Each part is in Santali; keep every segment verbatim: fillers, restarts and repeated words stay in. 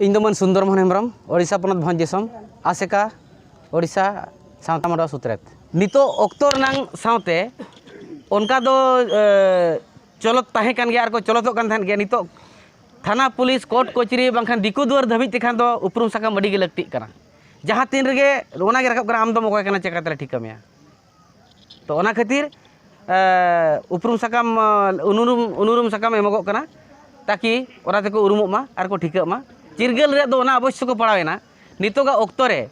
ᱤᱧ ᱫᱚ ᱢᱟᱹᱱ ᱥᱩᱱᱫᱚᱨ ᱢᱳᱦᱚᱱ ᱦᱮᱢᱵᱨᱚᱢ, ᱳᱰᱤᱥᱟ ᱯᱚᱱᱚᱛ ᱵᱷᱚᱸᱡᱽ ᱫᱤᱥᱚᱢ, ᱟᱥᱮᱠᱟ, ᱳᱰᱤᱥᱟ ᱥᱟᱶᱛᱟ ᱢᱟᱰᱣᱟ ᱥᱩᱛᱨᱮᱛ᱾ ᱱᱤᱛᱚᱜ ᱚᱠᱛᱚ ᱨᱮᱱᱟᱝ ᱥᱟᱶᱛᱮ ᱚᱱᱠᱟ ᱫᱚ, ᱮ, ᱪᱚᱞᱚᱛ ᱛᱟᱦᱮᱸ ᱠᱟᱱ ᱜᱮᱭᱟ ᱟᱨ ᱠᱚ ᱪᱚᱞᱚᱛᱚᱜ ᱠᱟᱱ ᱛᱟᱦᱮᱸᱫ ᱜᱮᱭᱟ᱾ ᱱᱤᱛᱚᱜ ᱛᱷᱟᱱᱟ, ᱯᱩᱞᱤᱥ, ᱠᱳᱨᱴ, ᱠᱚᱪᱟᱹᱨᱤ ᱵᱟᱝᱠᱷᱟᱱ ᱫᱤᱠᱩ ᱫᱩᱣᱟᱹᱨ ᱫᱷᱟᱹᱵᱤᱡ ᱛᱮᱠᱷᱟᱱ ᱫᱚ ᱩᱯᱨᱩᱢ ᱥᱟᱠᱟᱢ ᱟᱹᱰᱤ ᱜᱮ ᱞᱟᱹᱠᱛᱤᱜ ᱠᱟᱱᱟ᱾ ᱡᱟᱦᱟᱸ ᱛᱤᱱ ᱨᱮᱜᱮ ᱚᱱᱟ ᱜᱮ ᱨᱟᱠᱟᱵ ᱠᱟᱱᱟ, "ᱟᱢ ᱫᱚᱢ ᱚᱠᱚᱭ ᱠᱟᱱᱟ, ᱪᱮᱠᱟ ᱠᱟᱛᱮ ᱞᱮ ᱴᱷᱤᱠᱟᱹ ᱢᱮᱭᱟ?" ᱛᱚ, ᱚᱱᱟ ᱠᱷᱟᱹᱛᱤᱨ, ᱮ, ᱩᱯᱨᱩᱢ ᱥᱟᱠᱟᱢ, ᱮ, ᱩᱱᱩᱨᱩᱢ, ᱩᱱᱩᱨᱩᱢ ᱥᱟᱠᱟᱢ ᱮᱢᱚᱜᱚᱜ ᱠᱟᱱᱟ, ᱛᱟᱠᱤ ᱚᱱᱟ ᱛᱮᱠᱚ ᱩᱨᱩᱢᱚᱜ ᱢᱟ ᱟᱨ ᱠᱚ ᱴᱷᱤᱠᱟᱹᱜ ᱢᱟ᱾ ᱪᱤᱨᱜᱟᱹᱞ ᱨᱮᱭᱟᱜ ᱫᱚ ᱚᱱᱟ ᱟᱵᱚᱥᱭᱚᱠᱚ ᱯᱟᱲᱟᱣ ᱮᱱᱟ᱾ ᱱᱤᱛᱚᱜᱟᱜ ᱚᱠᱛᱚ ᱨᱮ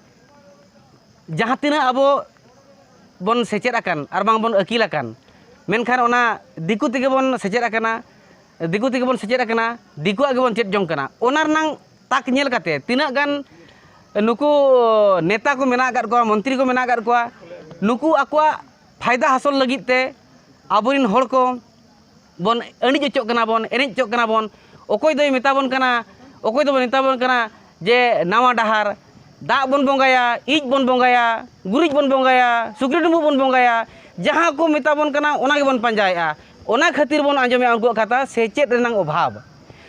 ᱡᱟᱦᱟᱸ ᱛᱤᱱᱟᱹᱜ ᱟᱵᱚ ᱵᱚᱱ ᱥᱮᱪᱮᱫ ᱟᱠᱟᱱ ᱟᱨ ᱵᱟᱝ ᱵᱚᱱ ᱟᱹᱠᱤᱞ ᱟᱠᱟᱱ, ᱢᱮᱱᱠᱷᱟᱱ ᱚᱱᱟ ᱫᱤᱠᱩ ᱛᱮᱜᱮ ᱵᱚᱱ ᱥᱮᱪᱮᱫ ᱟᱠᱟᱱᱟ, ᱫᱤᱠᱩ ᱛᱮᱜᱮ ᱵᱚᱱ ᱥᱮᱪᱮᱫ ᱟᱠᱟᱱᱟ, ᱫᱤᱠᱩᱣᱟᱜ ᱜᱮᱵᱚᱱ ᱪᱮᱫ ᱡᱚᱝ ᱠᱟᱱᱟ᱾ ᱚᱱᱟ ᱨᱮᱱᱟᱝ ᱛᱟᱠ ᱧᱮᱞ ᱠᱟᱛᱮ ᱛᱤᱱᱟᱹᱜ ᱜᱟᱱ ᱱᱩᱠᱩ ᱱᱮᱛᱟ ᱠᱚ ᱢᱮᱱᱟᱜ ᱟᱠᱟᱫ ᱠᱚᱣᱟ, ᱢᱚᱱᱛᱨᱤ ᱠᱚ ᱢᱮᱱᱟᱜ ᱟᱠᱟᱫ ᱠᱚᱣᱟ, ᱱᱩᱠᱩ ᱟᱠᱚᱣᱟᱜ ᱯᱷᱟᱭᱫᱟ ᱦᱟᱥᱚᱞ ᱞᱟᱹᱜᱤᱫ ᱛᱮ ᱟᱵᱚᱨᱮᱱ ᱦᱚᱲ ᱠᱚ ᱵᱚᱱ ᱮᱱᱮᱡ ᱚᱪᱚᱜ ᱠᱟᱱᱟ ᱵᱚᱱ, ᱮᱱᱮᱡ ᱚᱪᱚᱜ ᱠᱟᱱᱟ ᱵᱚᱱ᱾ ᱚᱠᱚᱭ ᱫᱚᱭ ᱢᱮᱛᱟ ᱵᱚᱱ ᱠᱟᱱᱟ, ᱚᱠᱚᱭ ᱫᱚᱵᱚᱱ ᱢᱮᱛᱟ ᱵᱚᱱ ᱠᱟᱱᱟ ᱡᱮ ᱱᱟᱣᱟ ᱰᱟᱦᱟᱨ, ᱫᱟᱜ ᱵᱚᱱ ᱵᱚᱸᱜᱟᱭᱟ, ᱤᱡ ᱵᱚᱱ ᱵᱚᱸᱜᱟᱭᱟ, ᱜᱩᱨᱤᱡ ᱵᱚᱱ ᱵᱚᱸᱜᱟᱭᱟ, ᱥᱩᱠᱨᱤ ᱰᱩᱸᱵᱩᱜ ᱵᱚᱱ ᱵᱚᱸᱜᱟᱭᱟ, ᱡᱟᱦᱟᱸ ᱠᱚ ᱢᱮᱛᱟ ᱵᱚᱱ ᱠᱟᱱᱟ ᱚᱱᱟ ᱜᱮᱵᱚᱱ ᱯᱟᱸᱡᱟᱭᱮᱫᱼᱟ᱾ ᱚᱱᱟ ᱠᱷᱟᱹᱛᱤᱨ ᱵᱚᱱ ᱟᱸᱡᱚᱢᱮᱫᱼᱟ ᱩᱱᱠᱩᱣᱟᱜ ᱠᱟᱛᱷᱟ, ᱥᱮᱪᱮᱫ ᱨᱮᱱᱟᱜ ᱚᱵᱷᱟᱵᱽ,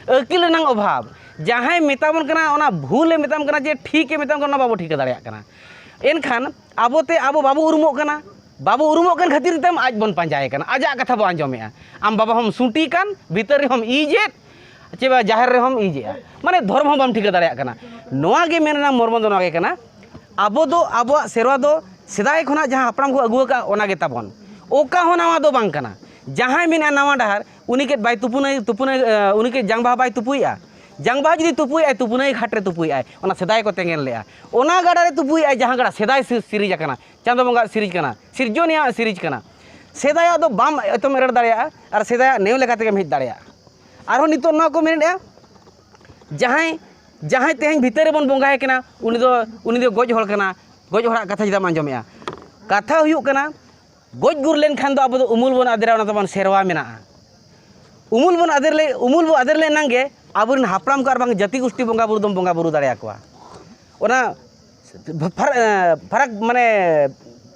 ᱟᱹᱠᱤᱞ ᱨᱮᱱᱟᱜ ᱚᱵᱷᱟᱵᱽ᱾ ᱡᱟᱦᱟᱸᱭ ᱢᱮᱛᱟ ᱵᱚᱱ ᱠᱟᱱᱟ ᱚᱱᱟ ᱵᱷᱩᱞᱮ ᱢᱮᱛᱟᱢ ᱠᱟᱱᱟ ᱡᱮ ᱴᱷᱤᱠᱮ ᱢᱮᱛᱟᱢ ᱠᱟᱱᱟ, ᱚᱱᱟ ᱵᱟᱵᱚ ᱴᱷᱤᱠᱟᱹ ᱫᱟᱲᱮᱭᱟᱜ ᱠᱟᱱᱟ᱾ ᱮᱱᱠᱷᱟᱱ ᱟᱵᱚᱛᱮ ᱟᱵᱚ ᱵᱟᱵᱚ ᱩᱨᱩᱢᱚᱜ ᱠᱟᱱᱟ, ᱵᱟᱵᱚ ᱩᱨᱩᱢᱚᱜ ᱠᱟᱱ ᱠᱷᱟᱹᱛᱤᱨ ᱛᱮ ᱟᱡ ᱵᱚᱱ ᱯᱟᱸᱡᱟᱭᱮ ᱠᱟᱱᱟ, ᱟᱡᱟᱜ ᱠᱟᱛᱷᱟ ᱵᱚ ᱟᱸᱡᱚᱢᱮᱫᱼᱟ᱾ ᱟᱢ ᱵᱟᱵᱟ ᱦᱚᱸᱢ ᱥᱩᱸᱴᱤ ᱠᱟᱱ, ᱵᱷᱤᱛᱟᱹᱨ ᱨᱮᱦᱚᱸᱢ ᱤᱡᱮᱫ, ᱪᱮ ᱵᱟ ᱡᱟᱦᱮᱨ ᱨᱮᱦᱚᱸᱢ ᱤᱡᱮᱫᱼᱟ, ᱢᱟᱱᱮ ᱫᱷᱚᱨᱚᱢ ᱦᱚᱸ ᱵᱟᱢ ᱴᱷᱤᱠᱟᱹ ᱫᱟᱲᱮᱭᱟᱜ ᱠᱟᱱᱟ᱾ ᱱᱚᱣᱟ ᱜᱮ ᱢᱮᱱ ᱨᱮᱱᱟᱜ ᱢᱚᱨᱢᱚ ᱫᱚ ᱱᱚᱣᱟ ᱜᱮ ᱠᱟᱱᱟ, ᱟᱵᱚ ᱫᱚ ᱟᱵᱚᱣᱟᱜ ᱥᱮᱨᱣᱟ ᱫᱚ ᱥᱮᱫᱟᱭ ᱠᱷᱚᱱᱟᱜ ᱡᱟᱦᱟᱸ ᱦᱟᱯᱲᱟᱢ ᱠᱚ ᱟᱹᱜᱩ ᱟᱠᱟᱫ ᱚᱱᱟ ᱜᱮ ᱛᱟᱵᱚᱱ, ᱚᱠᱟ ᱦᱚᱸ ᱱᱟᱣᱟ ᱫᱚ ᱵᱟᱝ ᱠᱟᱱᱟ᱾ ᱡᱟᱦᱟᱸᱭ ᱢᱮᱱᱮᱫᱼᱟ ᱱᱟᱣᱟ ᱰᱟᱦᱟᱨ, ᱩᱱᱤ ᱠᱮᱫ ᱵᱟᱭ ᱛᱩᱯᱩᱱᱟᱭ, ᱛᱩᱯᱩᱱᱟᱭ, ᱮ, ᱩᱱᱤ ᱠᱮᱫ ᱡᱟᱝ ᱵᱟᱦᱟ ᱵᱟᱭ ᱛᱩᱯᱩᱭᱮᱫᱼᱟ? ᱡᱟᱝ ᱵᱟᱦᱟ ᱡᱩᱫᱤ ᱛᱩᱯᱩᱭᱮᱫᱼᱟᱭ, ᱛᱩᱯᱩᱱᱟᱹᱭ ᱜᱷᱟᱴ ᱨᱮ ᱛᱩᱯᱩᱭᱮᱫᱼᱟᱭ, ᱚᱱᱟ ᱥᱮᱫᱟᱭ ᱠᱚ ᱛᱮᱸᱜᱮᱱ ᱞᱮᱫᱼᱟ᱾ ᱚᱱᱟ ᱜᱟᱰᱟ ᱨᱮ ᱛᱩᱯᱩᱭᱮᱫᱼᱟᱭ ᱡᱟᱦᱟᱸ ᱜᱟᱰᱟ ᱥᱮᱫᱟᱭ ᱥᱤ-, ᱥᱤᱨᱤᱡᱽ ᱟᱠᱟᱱᱟ, ᱪᱟᱸᱫᱚ ᱵᱚᱸᱜᱟ ᱥᱤᱨᱤᱡᱽ ᱠᱟᱱᱟ, ᱥᱤᱨᱡᱚᱱᱤᱭᱟᱹᱣᱟᱜ ᱥᱤᱨᱤᱡᱽ ᱠᱟᱱᱟ᱾ ᱥᱮᱫᱟᱭᱟᱜ ᱫᱚ ᱵᱟᱢ ᱮᱛᱚᱢ ᱮᱨᱮᱲ ᱫᱟᱲᱮᱭᱟᱜᱼᱟ ᱟᱨ ᱥᱮᱫᱟᱭᱟᱜ ᱱᱮᱣ ᱞᱮᱠᱟ ᱛᱮᱜᱮᱢ ᱦᱮᱡ ᱫᱟᱲᱮᱭᱟᱜᱼᱟ᱾ ᱟᱨᱦᱚᱸ ᱱᱤᱛᱚᱜ ᱱᱚᱣᱟ ᱠᱚ ᱢᱮᱱᱮᱫᱼᱟ, ᱡᱟᱦᱟᱸᱭ, ᱡᱟᱦᱟᱸᱭ ᱛᱮᱦᱮᱧ ᱵᱷᱤᱛᱟᱹᱨ ᱨᱮᱵᱚᱱ ᱵᱚᱸᱜᱟᱭᱮ ᱠᱟᱱᱟ, ᱩᱱᱤ ᱫᱚ, ᱩᱱᱤ ᱫᱚ ᱜᱚᱡ ᱦᱚᱲ ᱠᱟᱱᱟ, ᱜᱚᱡ ᱦᱚᱲᱟᱜ ᱠᱟᱛᱷᱟ ᱪᱮᱫᱟᱜ ᱮᱢ ᱟᱸᱡᱚᱢᱮᱫᱼᱟ? ᱠᱟᱛᱷᱟ ᱦᱩᱭᱩᱜ ᱠᱟᱱᱟ, ᱜᱚᱡ ᱜᱩᱨ ᱞᱮᱱᱠᱷᱟᱱ ᱫᱚ ᱟᱵᱚ ᱫᱚ ᱩᱢᱩᱞ ᱵᱚᱱ ᱟᱫᱮᱨᱟ, ᱚᱱᱟ ᱛᱟᱵᱚᱱ ᱥᱮᱨᱣᱟ ᱢᱮᱱᱟᱜᱼᱟ᱾ ᱩᱢᱩᱞ ᱵᱚᱱ ᱟᱫᱮᱨ ᱞᱮ, ᱩᱢᱩᱞ ᱵᱚᱱ ᱟᱫᱮᱨ ᱞᱮ ᱮᱱᱟᱝ ᱜᱮ ᱟᱵᱚᱨᱮᱱ ᱦᱟᱯᱲᱟᱢ ᱠᱚ ᱟᱨ ᱵᱟᱝ ᱡᱟᱹᱛᱤ ᱜᱩᱥᱴᱤ ᱵᱚᱸᱜᱟ ᱵᱩᱨᱩ ᱫᱚᱢ ᱵᱚᱸᱜᱟ ᱵᱩᱨᱩ ᱫᱟᱲᱮᱭᱟᱠᱚᱣᱟ᱾ ᱚᱱᱟ ᱯᱷᱟᱨ-, ᱯᱷᱟᱨᱟᱠ, ᱢᱟᱱᱮ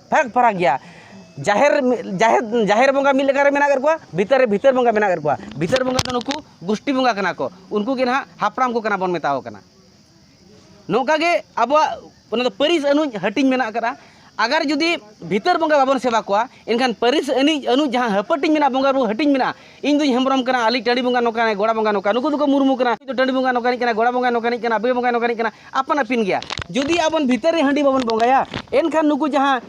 ᱯᱷᱟᱨᱟᱠ ᱯᱷᱟᱨᱟᱠ ᱜᱮᱭᱟ᱾ ᱡᱟᱦᱮᱨ, ᱡᱟᱦᱮᱨ, ᱡᱟᱦᱮᱨ ᱵᱚᱸᱜᱟ ᱢᱤᱫ ᱞᱮᱠᱟ ᱨᱮ ᱢᱮᱱᱟᱜ ᱟᱠᱟᱫ ᱠᱚᱣᱟ, ᱵᱷᱤᱛᱟᱹᱨ ᱨᱮ ᱵᱷᱤᱛᱟᱹᱨ ᱵᱚᱸᱜᱟ ᱢᱮᱱᱟᱜ ᱟᱠᱟᱫ ᱠᱚᱣᱟ᱾ ᱵᱷᱤᱛᱟᱹᱨ ᱵᱚᱸᱜᱟ ᱫᱚ ᱱᱩᱠᱩ ᱜᱩᱥᱴᱤ ᱵᱚᱸᱜᱟ ᱠᱟᱱᱟ ᱠᱚ, ᱩᱱᱠᱩ ᱜᱮ ᱱᱟᱦᱟᱜ ᱦᱟᱯᱲᱟᱢ ᱠᱚ ᱠᱟᱱᱟ ᱵᱚᱱ ᱢᱮᱛᱟᱣ ᱠᱟᱱᱟ᱾ ᱱᱚᱝᱠᱟ ᱜᱮ ᱟᱵᱚᱣᱟᱜ ᱚᱱᱟ ᱫᱚ ᱯᱟᱹᱨᱤᱥ ᱟᱹᱱᱩᱡ ᱦᱟᱹᱴᱤᱧ ᱢᱮᱱᱟᱜ ᱟᱠᱟᱫᱼᱟ᱾ ᱟᱜᱟᱨ ᱡᱩᱫᱤ ᱵᱷᱤᱛᱟᱹᱨ ᱵᱚᱸᱜᱟ ᱵᱟᱵᱚᱱ ᱥᱮᱵᱟ ᱠᱚᱣᱟ, ᱮᱱᱠᱷᱟᱱ ᱯᱟᱹᱨᱤᱥ ᱟᱹᱱᱤᱡ ᱟᱹᱱᱩᱡ ᱡᱟᱦᱟᱸ ᱦᱟᱹᱯᱟᱹᱴᱤᱧ ᱢᱮᱱᱟᱜᱼᱟ, ᱵᱚᱸᱜᱟ ᱵᱩᱨᱩ ᱦᱟᱹᱴᱤᱧ ᱢᱮᱱᱟᱜᱼᱟ, ᱤᱧ ᱫᱩᱧ ᱦᱮᱢᱵᱨᱚᱢ ᱠᱟᱱᱟ, ᱟᱞᱮ ᱴᱟᱺᱰᱤ ᱵᱚᱸᱜᱟ ᱱᱚᱝᱠᱟᱱᱟᱭ, ᱜᱚᱲᱟ ᱵᱚᱸᱜᱟ ᱱᱚᱝᱠᱟ, ᱱᱩᱠᱩ ᱫᱚᱠᱚ ᱢᱩᱨᱢᱩ ᱠᱟᱱᱟ, ᱤᱧ ᱫᱚ ᱴᱟᱺᱰᱤ ᱵᱚᱸᱜᱟ ᱱᱚᱝᱠᱟᱱᱤᱡ ᱠᱟᱱᱟ, ᱜᱚᱲᱟ ᱵᱚᱸᱜᱟ ᱱᱚᱝᱠᱟᱱᱤᱡ ᱠᱟᱱᱟ, ᱟᱯᱮ ᱵᱚᱸᱜᱟ ᱱᱚᱝᱠᱟᱱᱤᱡ ᱠᱟᱱᱟ, ᱟᱯᱟᱱ ᱟᱹᱯᱤᱱ ᱜᱮᱭᱟ᱾ ᱡᱩᱫᱤ ᱟᱵᱚᱱ ᱵᱷᱤᱛᱟᱹᱨ ᱨᱮ ᱦᱟᱺᱰᱤ ᱵᱟᱵᱚᱱ ᱵᱚᱸᱜᱟᱭᱟ, ᱮᱱᱠᱷᱟᱱ ᱱᱩᱠᱩ ᱡᱟᱦᱟᱸ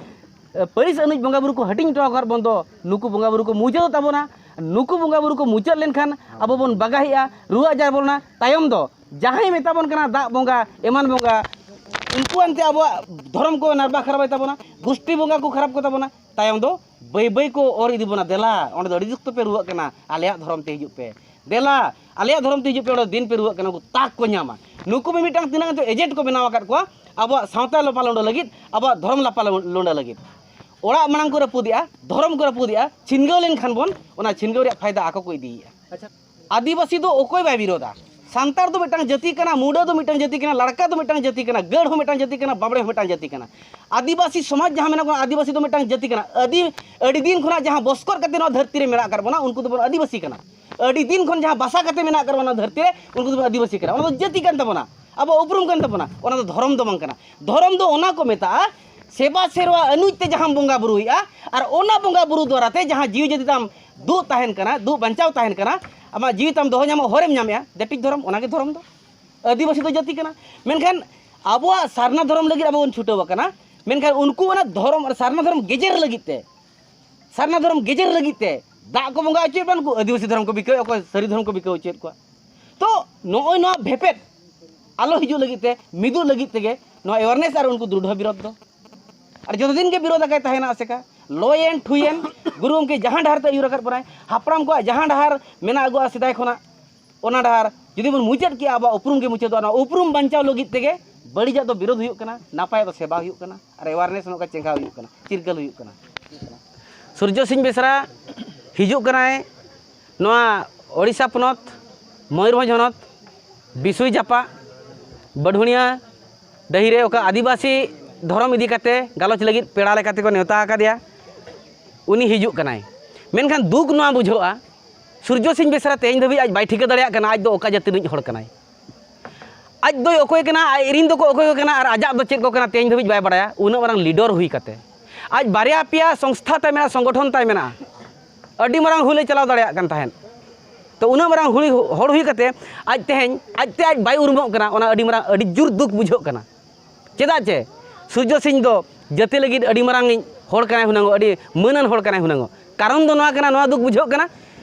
ᱮ, ᱯᱟᱹᱨᱤᱥ ᱟᱹᱱᱤᱡ ᱵᱚᱸᱜᱟ ᱵᱩᱨᱩ ᱠᱚ ᱦᱟᱹᱴᱤᱧ ᱦᱚᱴᱚ ᱟᱠᱟᱫ ᱵᱚᱱ ᱫᱚ, ᱱᱩᱠᱩ ᱵᱚᱸᱜᱟ ᱵᱩᱨᱩ ᱠᱚ ᱢᱩᱪᱟᱹᱫᱚᱜ ᱛᱟᱵᱚᱱᱟ᱾ ᱱᱩᱠᱩ ᱵᱚᱸᱜᱟ ᱵᱩᱨᱩ ᱠᱚ ᱢᱩᱪᱟᱹᱫ ᱞᱮᱱᱠᱷᱟᱱ ᱟᱵᱚ ᱵᱚᱱ ᱵᱟᱜᱟᱦᱤᱜᱼᱟ, ᱨᱩᱣᱟᱹ ᱟᱡᱟᱨ ᱵᱚᱞᱚᱱᱟ᱾ ᱛᱟᱭᱚᱢ ᱫᱚ ᱡᱟᱦᱟᱸᱭ ᱢᱮᱛᱟ ᱵᱚᱱ ᱠᱟᱱᱟ ᱫᱟᱜ ᱵᱚᱸᱜᱟ, ᱮᱢᱟᱱ ᱵᱚᱸᱜᱟ, ᱩᱱᱠᱩ ᱟᱱᱛᱮ ᱟᱵᱚᱣᱟᱜ ᱫᱷᱚᱨᱚᱢ ᱠᱚ ᱱᱟᱨᱵᱟ ᱠᱷᱟᱨᱟᱯᱟᱭ ᱛᱟᱵᱚᱱᱟ, ᱜᱩᱥᱴᱤ ᱵᱚᱸᱜᱟ ᱠᱚ ᱠᱷᱟᱨᱟᱯ ᱠᱚ ᱛᱟᱵᱚᱱᱟ᱾ ᱛᱟᱭᱚᱢ ᱫᱚ ᱵᱟᱹᱭ ᱵᱟᱹᱭ ᱠᱚ ᱚᱨ ᱤᱫᱤ ᱵᱚᱱᱟ, "ᱫᱮᱞᱟ, ᱚᱸᱰᱮ ᱫᱚ ᱟᱹᱰᱤ ᱥᱚᱠᱛᱚ ᱯᱮ ᱨᱩᱣᱟᱹᱜ ᱠᱟᱱᱟ, ᱟᱞᱮᱭᱟᱜ ᱫᱷᱚᱨᱚᱢ ᱛᱮ ᱦᱤᱡᱩᱜ ᱯᱮ, ᱫᱮᱞᱟ, ᱟᱞᱮᱭᱟᱜ ᱫᱷᱚᱨᱚᱢ ᱛᱮ ᱦᱤᱡᱩᱜ ᱯᱮ", ᱚᱸᱰᱮ ᱫᱤᱱ ᱯᱮ ᱨᱩᱣᱟᱹᱜ ᱠᱟᱱᱟ, ᱩᱱᱠᱩ ᱛᱟᱠ ᱠᱚ ᱧᱟᱢᱟ᱾ ᱱᱩᱠᱩ ᱢᱤᱢᱤᱫᱴᱟᱝ ᱛᱤᱱᱟᱹᱜ ᱮᱡᱮᱱᱴ ᱠᱚ ᱵᱮᱱᱟᱣ ᱟᱠᱟᱫ ᱠᱚᱣᱟ ᱟᱵᱚᱣᱟᱜ ᱥᱟᱶᱛᱟ ᱞᱟᱯᱟ ᱞᱩᱸᱰᱟᱹ ᱞᱟᱹᱜᱤᱫ, ᱟᱵᱚᱣᱟᱜ ᱫᱷᱚᱨᱚᱢ ᱞᱟᱯᱟ ᱞᱩᱸᱰᱟᱹ ᱞᱟᱹᱜᱤᱫ᱾ ᱚᱲᱟᱜ ᱢᱟᱲᱟᱝ ᱠᱚ ᱨᱟᱹᱯᱩᱫᱮᱜᱼᱟ, ᱫᱷᱚᱨᱚᱢ ᱠᱚ ᱨᱟᱹᱯᱩᱫᱮᱜᱼᱟ, ᱪᱷᱤᱱᱜᱟᱹᱣ ᱞᱮᱱᱠᱷᱟᱱ ᱵᱚᱱ, ᱚᱱᱟ ᱪᱷᱤᱱᱜᱟᱹᱣ ᱨᱮᱭᱟᱜ ᱯᱷᱟᱭᱫᱟ ᱟᱠᱚ ᱠᱚ ᱤᱫᱤᱭᱮᱜᱼᱟ᱾ ᱟᱪᱪᱷᱟ᱾ ᱟᱹᱫᱤᱵᱟᱹᱥᱤ ᱫᱚ ᱚᱠᱚᱭ ᱵᱟᱭ ᱵᱤᱨᱳᱫᱟ? ᱥᱟᱱᱛᱟᱲ ᱫᱚ ᱢᱤᱫᱴᱟᱝ ᱡᱟᱹᱛᱤ ᱠᱟᱱᱟ, ᱢᱩᱰᱟᱹ ᱫᱚ ᱢᱤᱫᱴᱟᱝ ᱡᱟᱹᱛᱤ ᱠᱟᱱᱟ, ᱞᱟᱲᱠᱟ ᱫᱚ ᱢᱤᱫᱴᱟᱝ ᱡᱟᱹᱛᱤ ᱠᱟᱱᱟ, ᱜᱟᱹᱲ ᱦᱚᱸ ᱢᱤᱫᱴᱟᱝ ᱡᱟᱹᱛᱤ ᱠᱟᱱᱟ, ᱵᱟᱵᱽᱲᱮ ᱦᱚᱸ ᱢᱤᱫᱴᱟᱝ ᱡᱟᱹᱛᱤ ᱠᱟᱱᱟ᱾ ᱟᱹᱫᱤᱵᱟᱹᱥᱤ ᱥᱚᱢᱟᱡᱽ ᱡᱟᱦᱟᱸ ᱢᱮᱱᱟᱜ ᱵᱚᱱᱟ, ᱟᱹᱫᱤᱵᱟᱹᱥᱤ ᱫᱚ ᱢᱤᱫᱴᱟᱝ ᱡᱟᱹᱛᱤ ᱠᱟᱱᱟ᱾ ᱟᱹᱫᱤ-, ᱟᱹᱰᱤ ᱫᱤᱱ ᱠᱷᱚᱱᱟᱜ ᱡᱟᱦᱟᱸ ᱵᱚᱥᱠᱚᱨ ᱠᱟᱛᱮ ᱱᱚᱣᱟ ᱫᱷᱟᱹᱨᱛᱤ ᱨᱮ ᱢᱮᱱᱟᱜ ᱟᱠᱟᱫ ᱵᱚᱱᱟ, ᱩᱱᱠᱩ ᱫᱚᱵᱚᱱ ᱟᱹᱫᱤᱵᱟᱹᱥᱤ ᱠᱟᱱᱟ᱾ ᱟᱹᱰᱤ ᱫᱤᱱ ᱠᱷᱚᱱ ᱡᱟᱦᱟᱸ ᱵᱟᱥᱟ ᱠᱟᱛᱮ ᱢᱮᱱᱟᱜ ᱟᱠᱟᱫ ᱵᱚᱱᱟ ᱱᱚᱣᱟ ᱫᱷᱟᱹᱨᱛᱤ ᱨᱮ, ᱩᱱᱠᱩ ᱫᱚᱵᱚᱱ ᱟᱹᱫᱤᱵᱟᱹᱥᱤ ᱠᱟᱱᱟ᱾ ᱚᱱᱟ ᱫᱚ ᱡᱟᱹᱛᱤ ᱠᱟᱱ ᱛᱟᱵᱚᱱᱟ, ᱟᱵᱚᱣᱟᱜ ᱩᱯᱨᱩᱢ ᱠᱟᱱ ᱛᱟᱵᱚᱱᱟ᱾ ᱚᱱᱟ ᱫᱚ ᱫᱷᱚᱨᱚᱢ ᱫᱚ ᱵᱟᱝ ᱠᱟᱱᱟ᱾ ᱫᱷᱚᱨᱚᱢ ᱫᱚ ᱚᱱᱟ ᱠᱚ ᱢᱮᱛᱟᱜᱼᱟ, ᱥᱮᱵᱟ ᱥᱮᱨᱣᱟ ᱟᱹᱱᱩᱡ ᱛᱮ ᱡᱟᱦᱟᱸᱢ ᱵᱚᱸᱜᱟ ᱵᱩᱨᱩᱭᱮᱫᱼᱟ, ᱟᱨ ᱚᱱᱟ ᱵᱚᱸᱜᱟ ᱵᱩᱨᱩ ᱫᱣᱟᱨᱟ ᱛᱮ ᱡᱟᱦᱟᱸ ᱡᱤᱣᱤ ᱡᱟᱹᱛᱤ ᱛᱟᱢ ᱫᱩᱜ ᱛᱟᱦᱮᱱ ᱠᱟᱱᱟ, ᱫᱩᱜ ᱵᱟᱧᱪᱟᱣ ᱛᱟᱦᱮᱱ ᱠᱟᱱᱟ, ᱟᱢᱟᱜ ᱡᱤᱣᱤ ᱛᱟᱢ ᱫᱚᱦᱚ ᱧᱟᱢᱚᱜ ᱦᱚᱨᱮᱢ ᱧᱟᱢᱮᱜᱼᱟ, ᱫᱮᱴᱤᱡ ᱫᱷᱚᱨᱚᱢ, ᱚᱱᱟᱜᱮ ᱫᱷᱚᱨᱚᱢ ᱫᱚ᱾ ᱟᱹᱫᱤᱵᱟᱹᱥᱤ ᱫᱚ ᱡᱟᱹᱛᱤ ᱠᱟᱱᱟ᱾ ᱢᱮᱱᱠᱷᱟᱱ ᱟᱵᱚᱣᱟᱜ ᱥᱟᱨᱱᱟ ᱫᱷᱚᱨᱚᱢ ᱞᱟᱹᱜᱤᱫ ᱟᱵᱚ ᱵᱚᱱ ᱪᱷᱩᱴᱟᱹᱣ ᱟᱠᱟᱱᱟ, ᱢᱮᱱᱠᱷᱟᱱ ᱩᱱᱠᱩ ᱚᱱᱟ ᱫᱷᱚᱨᱚᱢ, ᱥᱟᱨᱱᱟ ᱫᱷᱚᱨᱚᱢ ᱜᱮᱡᱮᱨ ᱞᱟᱹᱜᱤᱫ ᱛᱮ, ᱥᱟᱨᱱᱟ ᱫᱷᱚᱨᱚᱢ ᱜᱮᱡᱮᱨ ᱞᱟᱹᱜᱤᱫ ᱛᱮ ᱫᱟᱜ ᱠᱚ ᱵᱚᱸᱜᱟ ᱦᱚᱪᱚᱭᱮᱫ ᱵᱚᱱᱟ, ᱩᱱᱠᱩ ᱟᱹᱫᱤᱵᱟᱹᱥᱤ ᱫᱷᱚᱨᱚᱢ ᱠᱚ ᱵᱤᱠᱟᱹᱣᱮᱫ, ᱚᱠᱚᱭ ᱥᱟᱹᱨᱤ ᱫᱷᱚᱨᱚᱢ ᱠᱚ ᱵᱤᱠᱟᱹᱣ ᱦᱚᱪᱚᱭᱮᱫ ᱠᱚᱣᱟ᱾ ᱛᱚ ᱱᱚᱜᱼᱚᱭ ᱱᱚᱣᱟ ᱵᱷᱮᱯᱮᱫ ᱟᱞᱚ ᱦᱤᱡᱩᱜ ᱞᱟᱹᱜᱤᱫ ᱛᱮ, ᱢᱤᱫᱚᱜ ᱞᱟᱹᱜᱤᱫ ᱛᱮᱜᱮ ᱱᱚᱣᱟ awareness ᱟᱨ ᱩᱱᱠᱩ ᱫᱨᱩᱰᱷᱚ ᱵᱤᱨᱳᱫᱷ ᱫᱚ᱾ ᱟᱨ ᱡᱚᱛᱚ ᱫᱤᱱ ᱜᱮ ᱵᱤᱨᱳᱫᱷ ᱟᱠᱟᱭ ᱛᱟᱦᱮᱱᱟ ᱟᱥᱮᱠᱟ, ᱞᱚᱭᱮᱱ ᱴᱷᱩᱭᱮᱱ, ᱜᱩᱨᱩ ᱜᱚᱢᱠᱮ ᱡᱟᱦᱟᱸ ᱰᱟᱦᱟᱨ ᱛᱮ ᱟᱹᱭᱩᱨ ᱟᱠᱟᱫ ᱵᱚᱱᱟᱭ, ᱦᱟᱯᱲᱟᱢ ᱠᱚᱣᱟᱜ ᱡᱟᱦᱟᱸ ᱰᱟᱦᱟᱨ ᱢᱮᱱᱟᱜ ᱟᱹᱜᱩᱣᱟ ᱥᱮᱫᱟᱭ ᱠᱷᱚᱱᱟᱜ, ᱚᱱᱟ ᱰᱟᱦᱟᱨ ᱡᱩᱫᱤ ᱵᱚᱱ ᱢᱩᱪᱟᱹᱫ ᱠᱮᱜᱼᱟ, ᱟᱵᱚᱣᱟᱜ ᱩᱯᱨᱩᱢ ᱜᱮ ᱢᱩᱪᱟᱹᱫᱚᱜᱼᱟ᱾ ᱚᱱᱟ ᱩᱯᱨᱩᱢ ᱵᱟᱧᱪᱟᱣ ᱞᱟᱹᱜᱤᱫ ᱛᱮᱜᱮ ᱵᱟᱹᱲᱤᱡᱟᱜ ᱫᱚ ᱵᱤᱨᱳᱫᱷ ᱦᱩᱭᱩᱜ ᱠᱟᱱᱟ, ᱱᱟᱯᱟᱭᱟᱜ ᱫᱚ ᱥᱮᱵᱟ ᱦᱩᱭᱩᱜ ᱠᱟᱱᱟ, ᱟᱨ awareness ᱱᱚᱝᱠᱟ ᱪᱮᱸᱜᱷᱟᱣ ᱦᱩᱭᱩᱜ ᱠᱟᱱᱟ, ᱪᱤᱨᱜᱟᱹᱞ ᱦᱩᱭᱩᱜ ᱠᱟᱱᱟ᱾ ᱥᱩᱨᱡᱚ ᱥᱤᱝ ᱵᱮᱥᱨᱟ ᱦᱤᱡᱩᱜ ᱠᱟᱱᱟᱭ ᱱᱚᱣᱟ ᱳᱰᱤᱥᱟ ᱯᱚᱱᱚᱛ, ᱢᱚᱭᱩᱨᱵᱷᱚᱸᱡᱽ ᱦᱚᱱᱚᱛ, ᱵᱤᱥᱩᱭ ᱡᱟᱯᱟᱜ, ᱵᱟᱹᱰᱷᱩᱬᱤᱭᱟᱹ ᱰᱟᱹᱦᱤ ᱨᱮ ᱚᱠᱟ ᱟᱹᱫᱤᱵᱟᱹᱥᱤ ᱫᱷᱚᱨᱚᱢ ᱤᱫᱤ ᱠᱟᱛᱮ ᱜᱟᱞᱚᱪ ᱞᱟᱹᱜᱤᱫ ᱯᱮᱲᱟ ᱞᱮᱠᱟᱛᱮ ᱠᱚ ᱱᱮᱣᱛᱟ ᱟᱠᱟᱫᱮᱭᱟ, ᱩᱱᱤ ᱦᱤᱡᱩᱜ ᱠᱟᱱᱟᱭ᱾ ᱢᱮᱱᱠᱷᱟᱱ ᱫᱩᱠ ᱱᱚᱣᱟ ᱵᱩᱡᱷᱟᱹᱜᱼᱟ, ᱥᱩᱨᱡᱚ ᱥᱤᱝ ᱵᱮᱥᱨᱟ ᱛᱮᱦᱮᱧ ᱫᱷᱟᱹᱵᱤᱡ ᱟᱡ ᱵᱟᱭ ᱴᱷᱤᱠᱟᱹ ᱫᱟᱲᱮᱭᱟᱜ ᱠᱟᱱᱟ ᱟᱡ ᱫᱚ ᱚᱠᱟ ᱡᱟᱹᱛᱤ ᱨᱤᱱᱤᱡ ᱦᱚᱲ ᱠᱟᱱᱟᱭ᱾ ᱟᱡ ᱫᱚᱭ ᱚᱠᱚᱭ ᱠᱟᱱᱟ, ᱟᱡ ᱨᱤᱱ ᱫᱚᱠᱚ ᱚᱠᱚᱭ ᱠᱚ ᱠᱟᱱᱟ, ᱟᱨ ᱟᱡᱟᱜ ᱫᱚ ᱪᱮᱫ ᱠᱚ ᱠᱟᱱᱟ, ᱛᱮᱦᱮᱧ ᱫᱷᱟᱹᱵᱤᱡ ᱵᱟᱭ ᱵᱟᱲᱟᱭᱟ᱾ ᱩᱱᱟᱹᱜ ᱢᱟᱨᱟᱝ ᱞᱤᱰᱟᱨ ᱦᱩᱭ ᱠᱟᱛᱮ, ᱟᱡ ᱵᱟᱨᱭᱟ ᱯᱮᱭᱟ ᱥᱚᱝᱥᱛᱷᱟ ᱛᱟᱭ ᱢᱮᱱᱟᱜᱼᱟ, ᱥᱚᱝᱜᱚᱴᱷᱚᱱ ᱛᱟᱭ ᱢᱮᱱᱟᱜᱼᱟ, ᱟᱹᱰᱤ ᱢᱟᱨᱟᱝ ᱦᱩᱞᱮ ᱪᱟᱞᱟᱣ ᱫᱟᱲᱮᱭᱟᱜ ᱠᱟᱱ ᱛᱟᱦᱮᱸᱫ᱾ ᱛᱚ, ᱩᱱᱟᱹᱜ ᱢᱟᱨᱟᱝ ᱦᱩᱞ, ᱦᱚᱲ ᱦᱩᱭ ᱠᱟᱛᱮ ᱟᱡ ᱛᱮᱦᱮᱧ ᱟᱡᱛᱮ ᱟᱡ ᱵᱟᱭ ᱩᱨᱩᱢᱚᱜ ᱠᱟᱱᱟ, ᱚᱱᱟ ᱟᱹᱰᱤ ᱢᱟᱨᱟᱝ, ᱟᱹᱰᱤ ᱡᱳᱨ ᱫᱩᱠ ᱵᱩᱡᱷᱟᱹᱜ ᱠᱟᱱᱟ᱾ ᱪᱮᱫᱟᱜ ᱪᱮ ᱥᱩᱨᱡᱚ ᱥᱤᱝ ᱫᱚ ᱡᱟᱹᱛᱤ ᱞᱟᱹᱜᱤᱫ ᱟᱹᱰᱤ ᱢᱟᱨᱟᱝᱤᱡ ᱦᱚᱲ ᱠᱟᱱᱟᱭ ᱦᱩᱱᱟᱹᱝ, ᱟᱹᱰᱤ ᱢᱟᱹᱱᱟᱱ ᱦᱚᱲ ᱠᱟᱱᱟᱭ ᱦᱩᱱᱟᱹᱝ᱾ ᱠᱟᱨᱚᱱ ᱫᱚ ᱱᱚᱣᱟ ᱠᱟᱱᱟ, ᱱᱚᱣᱟ ᱫᱩᱠ ᱵᱩᱡᱷᱟᱹᱜ ᱠᱟᱱᱟ,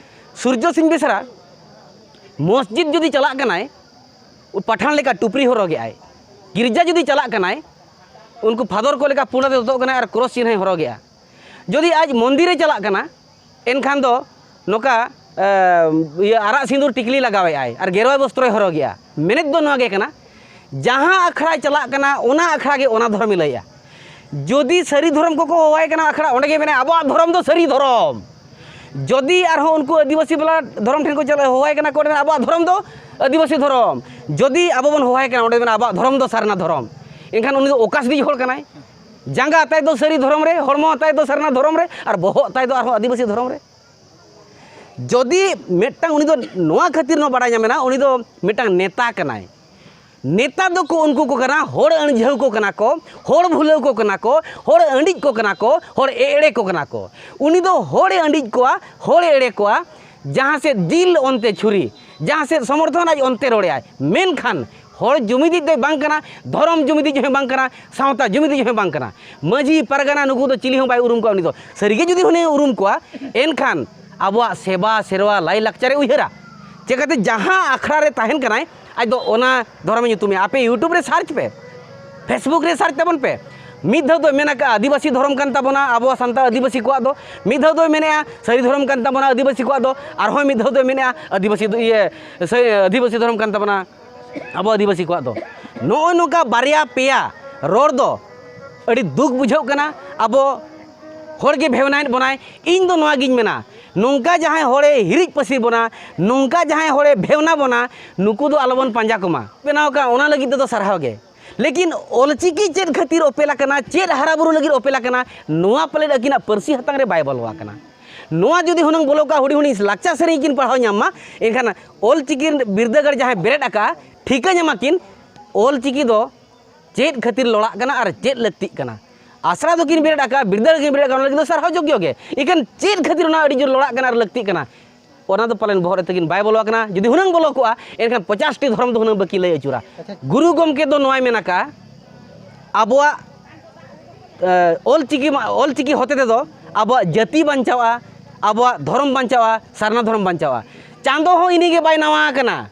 ᱥᱩᱨᱡᱚ ᱥᱤᱝ ᱵᱮᱥᱨᱟ ᱢᱚᱥᱡᱤᱫ ᱡᱩᱫᱤ ᱪᱟᱞᱟᱜ ᱠᱟᱱᱟᱭ, ᱯᱟᱴᱷᱟᱱ ᱞᱮᱠᱟ ᱴᱩᱯᱨᱤ ᱦᱚᱨᱚᱜᱮᱜᱼᱟᱭ᱾ ᱜᱤᱨᱡᱟ ᱡᱩᱫᱤ ᱪᱟᱞᱟᱜ ᱠᱟᱱᱟᱭ, ᱩᱱᱠᱩ ᱯᱷᱟᱫᱚᱨ ᱠᱚ ᱞᱮᱠᱟ ᱯᱩᱸᱰ ᱟᱛᱮ ᱫᱚᱛᱚᱜ ᱠᱟᱱᱟᱭ ᱟᱨ ᱠᱨᱚᱥ ᱪᱤᱱᱦᱟᱹᱭ ᱦᱚᱨᱚᱜᱮᱜᱼᱟ᱾ ᱡᱩᱫᱤ ᱟᱡ ᱢᱚᱱᱫᱤᱨᱮ ᱪᱟᱞᱟᱜ ᱠᱟᱱᱟ, ᱮᱱᱠᱷᱟᱱ ᱫᱚ ᱱᱚᱝᱠᱟ, ᱮ, ᱤᱭᱟᱹ, ᱟᱨᱟᱜ ᱥᱤᱸᱫᱩᱨ ᱴᱤᱠᱞᱤ ᱞᱟᱜᱟᱣᱮᱜᱼᱟᱭ ᱟᱨ ᱜᱮᱨᱣᱟ ᱵᱚᱥᱛᱨᱚᱭ ᱦᱚᱨᱚᱜᱮᱜᱼᱟ᱾ ᱢᱮᱱᱮᱫ ᱫᱚ ᱱᱚᱣᱟ ᱜᱮ ᱠᱟᱱᱟ, ᱡᱟᱦᱟᱸ ᱟᱠᱷᱲᱟᱭ ᱪᱟᱞᱟᱜ ᱠᱟᱱᱟ, ᱚᱱᱟ ᱟᱠᱷᱲᱟ ᱜᱮ ᱚᱱᱟ ᱫᱷᱚᱨᱚᱢᱮ ᱞᱟᱹᱭᱮᱜᱼᱟ᱾ ᱡᱩᱫᱤ ᱥᱟᱹᱨᱤ ᱫᱷᱚᱨᱚᱢ ᱠᱚᱠᱚ ᱦᱚᱦᱚᱣᱟᱭ ᱠᱟᱱᱟ ᱟᱠᱷᱲᱟ, ᱚᱸᱰᱮ ᱜᱮ ᱢᱮᱱᱟ, "ᱟᱵᱚᱣᱟᱜ ᱫᱷᱚᱨᱚᱢ ᱫᱚ ᱥᱟᱹᱨᱤ ᱫᱷᱚᱨᱚᱢ᱾" ᱡᱩᱫᱤ ᱟᱨᱦᱚᱸ ᱩᱱᱠᱩ ᱟᱹᱫᱤᱵᱟᱹᱥᱤ ᱵᱟᱞᱟ ᱫᱷᱚᱨᱚᱢ ᱴᱷᱮᱱ ᱠᱚ ᱪᱟᱞᱟᱜ, ᱦᱚᱦᱚᱣᱟᱭ ᱠᱟᱱᱟ ᱠᱚ, ᱚᱸᱰᱮ ᱢᱮᱱᱟ, "ᱟᱵᱚᱣᱟᱜ ᱫᱷᱚᱨᱚᱢ ᱫᱚ ᱟᱹᱫᱤᱵᱟᱹᱥᱤ ᱫᱷᱚᱨᱚᱢ᱾" ᱡᱩᱫᱤ ᱟᱵᱚ ᱵᱚᱱ ᱦᱚᱦᱚᱣᱟᱭ ᱠᱟᱱᱟ, ᱚᱸᱰᱮ ᱢᱮᱱᱟ, "ᱟᱵᱚᱣᱟᱜ ᱫᱷᱚᱨᱚᱢ ᱫᱚ ᱥᱟᱨᱱᱟ ᱫᱷᱚᱨᱚᱢ᱾" ᱮᱱᱠᱷᱟᱱ ᱩᱱᱤ ᱫᱚ ᱚᱠᱟᱥᱤᱫᱤᱡ ᱦᱚᱲ ᱠᱟᱱᱟᱭ? ᱡᱟᱸᱜᱟ ᱛᱟᱭ ᱫᱚ ᱥᱟᱹᱨᱤ ᱫᱷᱚᱨᱚᱢ ᱨᱮ, ᱦᱚᱲᱢᱚ ᱛᱟᱭ ᱫᱚ ᱥᱟᱨᱱᱟ ᱫᱷᱚᱨᱚᱢ ᱨᱮ, ᱟᱨ ᱵᱚᱦᱚᱜ ᱛᱟᱭ ᱫᱚ ᱟᱨᱦᱚᱸ ᱟᱹᱫᱤᱵᱟᱹᱥᱤ ᱫᱷᱚᱨᱚᱢ ᱨᱮ᱾ ᱡᱩᱫᱤ ᱢᱤᱫᱴᱟᱝ, ᱩᱱᱤ ᱫᱚ ᱱᱚᱣᱟ ᱠᱷᱟᱹᱛᱤᱨ ᱱᱚᱣᱟ ᱵᱟᱲᱟᱭ ᱧᱟᱢᱮᱱᱟ, ᱩᱱᱤ ᱫᱚ ᱢᱤᱫᱴᱟᱝ ᱱᱮᱛᱟ ᱠᱟᱱᱟᱭ᱾ ᱱᱮᱛᱟ ᱫᱚᱠᱚ ᱩᱱᱠᱩ ᱠᱚ ᱠᱟᱱᱟ, ᱦᱚᱲ ᱟᱹᱬᱡᱷᱟᱹᱣ ᱠᱚ ᱠᱟᱱᱟ ᱠᱚ, ᱦᱚᱲ ᱵᱷᱩᱞᱟᱹᱣ ᱠᱚ ᱠᱟᱱᱟ ᱠᱚ, ᱦᱚᱲ ᱟᱹᱰᱤᱡ ᱠᱚ ᱠᱟᱱᱟ ᱠᱚ, ᱦᱚᱲ ᱮᱲᱮ ᱠᱚ ᱠᱟᱱᱟ ᱠᱚ᱾ ᱩᱱᱤ ᱫᱚ ᱦᱚᱲᱮ ᱟᱹᱰᱤᱡ ᱠᱚᱣᱟ, ᱦᱚᱲᱮ ᱮᱲᱮ ᱠᱚᱣᱟ, ᱡᱟᱦᱟᱸ ᱥᱮᱫ ᱡᱤᱞ ᱚᱱᱛᱮ ᱪᱷᱩᱨᱤ, ᱡᱟᱦᱟᱸ ᱥᱮᱫ ᱥᱚᱢᱚᱨᱛᱷᱚᱱ ᱟᱡ ᱚᱱᱛᱮ ᱨᱚᱲᱮᱜᱼᱟᱭ᱾ ᱢᱮᱱᱠᱷᱟᱱ ᱦᱚᱲ ᱡᱩᱢᱤᱫᱤᱡ ᱫᱚᱭ ᱵᱟᱝ ᱠᱟᱱᱟ, ᱫᱷᱚᱨᱚᱢ ᱡᱩᱢᱤᱫᱤᱡ ᱦᱚᱸᱭ ᱵᱟᱝ ᱠᱟᱱᱟ, ᱥᱟᱶᱛᱟ ᱡᱩᱢᱤᱫᱤᱡ ᱦᱚᱸᱭ ᱵᱟᱝ ᱠᱟᱱᱟ᱾ ᱢᱟᱹᱡᱷᱤ ᱯᱟᱨᱜᱟᱱᱟ ᱱᱩᱠᱩ ᱫᱚ ᱪᱤᱞᱤ ᱦᱚᱸ ᱵᱟᱭ ᱩᱨᱩᱢ ᱠᱚᱣᱟ ᱩᱱᱤ ᱫᱚ᱾ ᱥᱟᱹᱨᱤᱜᱮ ᱡᱩᱫᱤ ᱦᱩᱱᱟᱹᱝ ᱮ ᱩᱨᱩᱢ ᱠᱚᱣᱟ, ᱮᱱᱠᱷᱟᱱ ᱟᱵᱚᱣᱟᱜ ᱥᱮᱵᱟ ᱥᱮᱨᱣᱟ ᱞᱟᱭᱼᱞᱟᱠᱪᱟᱨᱮ ᱩᱭᱦᱟᱹᱨᱟ᱾ ᱪᱮᱠᱟᱛᱮ ᱡᱟᱦᱟᱸ ᱟᱠᱷᱲᱟ ᱨᱮ ᱛᱟᱦᱮᱱ ᱠᱟᱱᱟᱭ, ᱟᱡ ᱫᱚ ᱚᱱᱟ ᱫᱷᱚᱨᱚᱢᱮ ᱧᱩᱛᱩᱢᱮᱜᱼᱟ᱾ ᱟᱯᱮ YouTube ᱨᱮ search ᱯᱮ, Facebook ᱨᱮ search ᱛᱟᱵᱚᱱ ᱯᱮ᱾ ᱢᱤᱫ ᱫᱷᱟᱣ ᱫᱚᱭ ᱢᱮᱱ ᱟᱠᱟᱫᱼᱟ, "ᱟᱹᱫᱤᱵᱟᱹᱥᱤ ᱫᱷᱚᱨᱚᱢ ᱠᱟᱱ ᱛᱟᱵᱚᱱᱟ ᱟᱵᱚᱣᱟᱜ ᱥᱟᱱᱛᱟᱲ ᱟᱹᱫᱤᱵᱟᱹᱥᱤ ᱠᱚᱣᱟᱜ ᱫᱚ", ᱢᱤᱫ ᱫᱷᱟᱣ ᱫᱚᱭ ᱢᱮᱱᱮᱜᱼᱟ, "ᱥᱟᱹᱨᱤ ᱫᱷᱚᱨᱚᱢ ᱠᱟᱱ ᱛᱟᱵᱚᱱᱟ ᱟᱹᱫᱤᱵᱟᱹᱥᱤ ᱠᱚᱣᱟᱜ ᱫᱚ", ᱟᱨᱦᱚᱸ ᱢᱤᱫ ᱫᱷᱟᱣ ᱫᱚᱭ ᱢᱮᱱᱮᱜᱼᱟ, "ᱟᱹᱫᱤᱵᱟᱹᱥᱤ ᱫᱚ, ᱤᱭᱟᱹ, ᱥᱟᱹ-, ᱟᱹᱫᱤᱵᱟᱹᱥᱤ ᱫᱷᱚᱨᱚᱢ ᱠᱟᱱ ᱛᱟᱵᱚᱱᱟ ᱟᱵᱚ ᱟᱹᱫᱤᱵᱟᱹᱥᱤ ᱠᱚᱣᱟᱜ ᱫᱚ᱾" ᱱᱚᱜᱼᱚᱭ ᱱᱚᱝᱠᱟ ᱵᱟᱨᱭᱟ ᱯᱮᱭᱟ ᱨᱚᱲ ᱫᱚ ᱟᱹᱰᱤ ᱫᱩᱠ ᱵᱩᱡᱷᱟᱹᱜ ᱠᱟᱱᱟ᱾ ᱟᱵᱚ ᱦᱚᱲ ᱜᱮ ᱵᱷᱮᱣᱱᱟᱭᱮᱫ ᱵᱚᱱᱟᱭ᱾ ᱤᱧ ᱫᱚ ᱱᱚᱣᱟ ᱜᱤᱧ ᱢᱮᱱᱟ, ᱱᱚᱝᱠᱟ ᱡᱟᱦᱟᱸᱭ ᱦᱚᱲᱮ ᱦᱤᱨᱤᱡ ᱯᱟᱹᱥᱤᱨ ᱵᱚᱱᱟ, ᱱᱚᱝᱠᱟ ᱡᱟᱦᱟᱸᱭ ᱦᱚᱲᱮ ᱵᱷᱮᱣᱱᱟ ᱵᱚᱱᱟ, ᱱᱩᱠᱩ ᱫᱚ ᱟᱞᱚᱵᱚᱱ ᱯᱟᱸᱡᱟ ᱠᱚᱢᱟ᱾ ᱵᱮᱱᱟᱣ ᱠᱟᱜ, ᱚᱱᱟ ᱞᱟᱹᱜᱤᱫ ᱛᱮᱫᱚ ᱥᱟᱨᱦᱟᱣ ᱜᱮ᱾ ᱞᱮᱠᱤᱱ ᱚᱞᱪᱤᱠᱤ ᱪᱮᱫ ᱠᱷᱟᱹᱛᱤᱨ ᱚᱯᱮᱞ ᱟᱠᱟᱱᱟ, ᱪᱮᱫ ᱦᱟᱨᱟᱵᱩᱨᱩ ᱞᱟᱹᱜᱤᱫ ᱚᱯᱮᱞ ᱟᱠᱟᱱᱟ, ᱱᱚᱣᱟ ᱯᱟᱞᱮᱫ ᱟᱹᱠᱤᱱᱟᱜ ᱯᱟᱹᱨᱥᱤ ᱦᱟᱛᱟᱝ ᱨᱮ ᱵᱟᱭ ᱵᱚᱞᱚ ᱟᱠᱟᱱᱟ᱾ ᱱᱚᱣᱟ ᱡᱩᱫᱤ ᱦᱩᱱᱟᱹᱝ ᱵᱚᱞᱚ ᱠᱚᱜᱼᱟ, ᱦᱩᱰᱤᱧ ᱦᱩᱰᱤᱧ ᱞᱟᱠᱪᱟᱨ ᱥᱮᱨᱮᱧ ᱠᱤᱱ ᱯᱟᱲᱦᱟᱣ ᱧᱟᱢ ᱢᱟ, ᱮᱱᱠᱷᱟᱱ ᱚᱞᱪᱤᱠᱤ ᱵᱤᱨᱫᱟᱹᱜᱟᱲ ᱡᱟᱦᱟᱸᱭ ᱵᱮᱨᱮᱫ ᱟᱠᱟᱫᱼᱟ, ᱴᱷᱤᱠᱟᱹ ᱧᱟᱢᱟ ᱠᱤᱱ ᱚᱞ ᱪᱤᱠᱤ ᱫᱚ ᱪᱮᱫ ᱠᱷᱟᱹᱛᱤᱨ ᱞᱚᱲᱟᱜ ᱠᱟᱱᱟ ᱟᱨ ᱪᱮᱫ ᱞᱟᱹᱠᱛᱤᱜ ᱠᱟᱱᱟ᱾ ᱟᱥᱲᱟ ᱫᱚᱠᱤᱱ ᱵᱮᱨᱮᱫ ᱟᱠᱟᱫᱼᱟ, ᱵᱤᱨᱫᱟᱹᱜᱟᱲ ᱠᱤᱱ ᱵᱮᱨᱮᱫ ᱟᱠᱟᱫᱼᱟ, ᱚᱱᱟ ᱞᱟᱹᱜᱤᱫ ᱫᱚ ᱥᱟᱨᱦᱟᱣ ᱡᱳᱜᱽᱭᱚ ᱜᱮ᱾ ᱮᱱᱠᱷᱟᱱ ᱪᱮᱫ ᱠᱷᱟᱹᱛᱤᱨ ᱚᱱᱟ ᱟᱹᱰᱤ ᱡᱳᱨ ᱞᱚᱲᱟᱜ ᱠᱟᱱᱟ ᱟᱨ ᱞᱟᱹᱠᱛᱤᱜ ᱠᱟᱱᱟ, ᱚᱱᱟ ᱫᱚ ᱯᱟᱞᱮᱱ ᱵᱚᱦᱚᱜ ᱨᱮ ᱛᱟᱹᱠᱤᱱ ᱵᱟᱭ ᱵᱚᱞᱚ ᱟᱠᱟᱱᱟ᱾ ᱡᱩᱫᱤ ᱦᱩᱱᱟᱹᱝ ᱵᱚᱞᱚ ᱠᱚᱜᱼᱟ, ᱮᱱᱠᱷᱟᱱ ᱯᱚᱪᱟᱥ ᱴᱤ ᱫᱷᱚᱨᱚᱢ ᱫᱚ ᱦᱩᱱᱟᱹᱝ ᱵᱟᱹᱠᱤ ᱞᱟᱹᱭ ᱟᱹᱪᱩᱨᱟ᱾ ᱟᱪᱪᱷᱟ᱾ ᱜᱩᱨᱩ ᱜᱚᱢᱠᱮ ᱫᱚ ᱱᱚᱣᱟᱭ ᱢᱮᱱ ᱟᱠᱟᱫᱼᱟ, ᱟᱵᱚᱣᱟᱜ, ᱮ, ᱚᱞ ᱪᱤᱠᱤ ᱢᱟ, ᱚᱞ ᱪᱤᱠᱤ ᱦᱚᱛᱮ ᱛᱮᱫᱚ ᱟᱵᱚᱣᱟᱜ ᱡᱟᱹᱛᱤ ᱵᱟᱧᱪᱟᱣᱼᱟ, ᱟᱵᱚᱣᱟᱜ ᱫᱷᱚᱨᱚᱢ ᱵᱟᱧᱪᱟᱣᱼᱟ, ᱥᱟᱨᱱᱟ ᱫᱷᱚᱨᱚᱢ ᱵᱟᱧᱪᱟᱣᱼᱟ᱾ ᱪᱟᱸᱫᱚ ᱦᱚᱸ ᱤᱱᱟᱹᱜᱮ ᱵᱟᱭ ᱱᱟᱣᱟ ᱟᱠᱟᱱᱟ,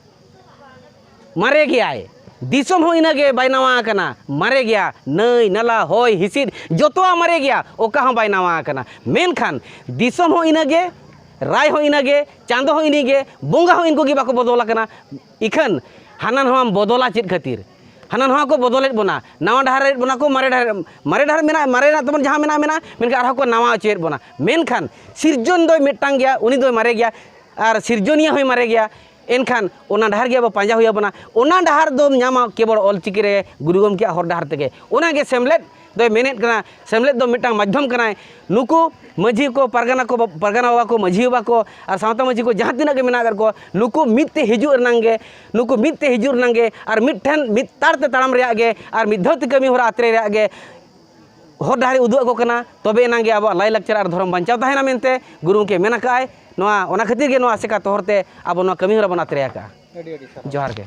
ᱢᱟᱨᱮ ᱜᱮᱭᱟᱭ᱾ ᱫᱤᱥᱚᱢ ᱦᱚᱸ ᱤᱱᱟᱹᱜᱮ ᱵᱟᱭ ᱱᱟᱣᱟ ᱟᱠᱟᱱᱟ, ᱢᱟᱨᱮ ᱜᱮᱭᱟ᱾ ᱱᱟᱹᱭ, ᱱᱟᱞᱟ, ᱦᱚᱭ, ᱦᱤᱸᱥᱤᱫ, ᱡᱚᱛᱚᱣᱟᱜ ᱢᱟᱨᱮ ᱜᱮᱭᱟ, ᱚᱠᱟ ᱦᱚᱸ ᱵᱟᱭ ᱱᱟᱣᱟ ᱟᱠᱟᱱᱟ᱾ ᱢᱮᱱᱠᱷᱟᱱ ᱫᱤᱥᱚᱢ ᱦᱚᱸ ᱤᱱᱟᱹᱜᱮ, ᱨᱟᱭ ᱦᱚᱸ ᱤᱱᱟᱹᱜᱮ, ᱪᱟᱸᱫᱚ ᱦᱚᱸ ᱤᱱᱟᱹᱜᱮ, ᱵᱚᱸᱜᱟ ᱦᱚᱸ ᱤᱱᱠᱩ ᱜᱮ ᱵᱟᱠᱚ ᱵᱚᱫᱚᱞ ᱟᱠᱟᱱᱟ᱾ ᱤᱠᱷᱟᱹᱱ ᱦᱟᱱᱟ ᱱᱚᱣᱟᱢ ᱵᱚᱫᱚᱞᱟ ᱪᱮᱫ ᱠᱷᱟᱹᱛᱤᱨ? ᱦᱟᱱᱟ ᱱᱚᱣᱟ ᱠᱚ ᱵᱚᱫᱚᱞᱮᱫ ᱵᱚᱱᱟ, ᱱᱟᱣᱟ ᱰᱟᱦᱟᱨᱮᱫ ᱵᱚᱱᱟ ᱠᱚ, ᱢᱟᱨᱮ ᱰᱟᱦᱟᱨ, ᱢᱟᱨᱮ ᱰᱟᱦᱟᱨ ᱢᱮᱱᱟᱜᱼᱟ, ᱢᱟᱨᱮᱱᱟᱜ ᱛᱟᱵᱚᱱ ᱡᱟᱦᱟᱸ ᱢᱮᱱᱟᱜᱼᱟ, ᱢᱮᱱᱟᱜᱼᱟ, ᱢᱮᱱᱠᱷᱟᱱ ᱟᱨᱦᱚᱸ ᱠᱚ ᱱᱟᱣᱟ ᱦᱚᱪᱚᱭᱮᱫ ᱵᱚᱱᱟ᱾ ᱢᱮᱱᱠᱷᱟᱱ ᱥᱤᱨᱡᱚᱱ ᱫᱚᱭ ᱢᱤᱫᱴᱟᱝ ᱜᱮᱭᱟ, ᱩᱱᱤ ᱫᱚᱭ ᱢᱟᱨᱮ ᱜᱮᱭᱟ, ᱟᱨ ᱥᱤᱨᱡᱚᱱᱤᱭᱟᱹ ᱦᱚᱸᱭ ᱢᱟᱨᱮ ᱜᱮᱭᱟ᱾ ᱮᱱᱠᱷᱟᱱ ᱚᱱᱟ ᱰᱟᱦᱟᱨ ᱜᱮ ᱟᱵᱚ ᱯᱟᱸᱡᱟ ᱦᱩᱭ ᱟᱵᱚᱱᱟ᱾ ᱚᱱᱟ ᱰᱟᱦᱟᱨ ᱫᱚᱢ ᱧᱟᱢᱟ ᱠᱮᱵᱚᱞ ᱚᱞ ᱪᱤᱠᱤ ᱨᱮ, ᱜᱩᱨᱩ ᱜᱚᱢᱠᱮᱭᱟᱜ ᱦᱚᱨ ᱰᱟᱦᱟᱨ ᱛᱮᱜᱮ᱾ ᱚᱱᱟᱜᱮ ᱥᱮᱢᱞᱮᱫ ᱫᱚᱭ ᱢᱮᱱᱮᱫ ᱠᱟᱱᱟ, ᱥᱮᱢᱞᱮᱫ ᱫᱚ ᱢᱤᱫᱴᱟᱝ ᱢᱟᱫᱽᱫᱷᱚᱢ ᱠᱟᱱᱟᱭ᱾ ᱱᱩᱠᱩ ᱢᱟᱹᱡᱷᱤ ᱠᱚ, ᱯᱟᱨᱜᱟᱱᱟ ᱠᱚ, ᱯᱟᱨᱜᱟᱱᱟ ᱵᱟᱵᱟ ᱠᱚ, ᱢᱟᱹᱡᱷᱤ ᱵᱟᱵᱟ ᱠᱚ ᱟᱨ ᱥᱟᱶᱛᱟ ᱢᱟᱹᱡᱷᱤ ᱠᱚ ᱡᱟᱦᱟᱸ ᱛᱤᱱᱟᱹᱜ ᱜᱮ ᱢᱮᱱᱟᱜ ᱟᱠᱟᱫ ᱠᱚᱣᱟ, ᱱᱩᱠᱩ ᱢᱤᱫ ᱛᱮ ᱦᱤᱡᱩᱜ ᱨᱮᱱᱟᱜ ᱜᱮ, ᱱᱩᱠᱩ ᱢᱤᱫ ᱛᱮ ᱦᱤᱡᱩᱜ ᱨᱮᱱᱟᱜ ᱜᱮ ᱟᱨ ᱢᱤᱫ ᱴᱷᱮᱱ ᱢᱤᱫ ᱛᱟᱲ ᱛᱮ ᱛᱟᱲᱟᱢ ᱨᱮᱭᱟᱜ ᱜᱮ ᱟᱨ ᱢᱤᱫ ᱫᱷᱟᱣ ᱛᱮ ᱠᱟᱹᱢᱤ ᱦᱚᱨᱟ ᱟᱛᱨᱮ ᱨᱮᱭᱟᱜ ᱜᱮ ᱦᱚᱨ ᱰᱟᱦᱟᱨ ᱮ ᱩᱫᱩᱜ ᱟᱠᱚ ᱠᱟᱱᱟ᱾ ᱛᱚᱵᱮ ᱮᱱᱟᱝ ᱜᱮ ᱟᱵᱚᱣᱟᱜ ᱞᱟᱭᱼᱞᱟᱠᱪᱟᱨ ᱟᱨ ᱫᱷᱚᱨᱚᱢ ᱵᱟᱧᱪᱟᱣ ᱛᱟᱦᱮᱱᱟ ᱢᱮᱱᱛᱮ ᱜᱩᱨᱩ ᱜᱚᱢᱠᱮ ᱢᱮᱱ ᱟᱠᱟᱫᱼᱟᱭ᱾ ᱱᱚᱣᱟ, ᱚᱱᱟ ᱠᱷᱟᱹᱛᱤᱨ ᱜᱮ ᱱᱚᱣᱟ ᱟᱥᱮᱠᱟ ᱛᱚᱦᱚᱨ ᱛᱮ ᱟᱵᱚ ᱱᱚᱣᱟ ᱠᱟᱹᱢᱤ ᱦᱚᱨᱟ ᱵᱚᱱ ᱟᱛᱨᱮ ᱟᱠᱟᱫᱼᱟ᱾ ᱟᱹᱰᱤ ᱟᱹᱰᱤ ᱥᱟᱨᱦᱟᱣ᱾ ᱡᱚᱦᱟᱨ ᱜᱮ᱾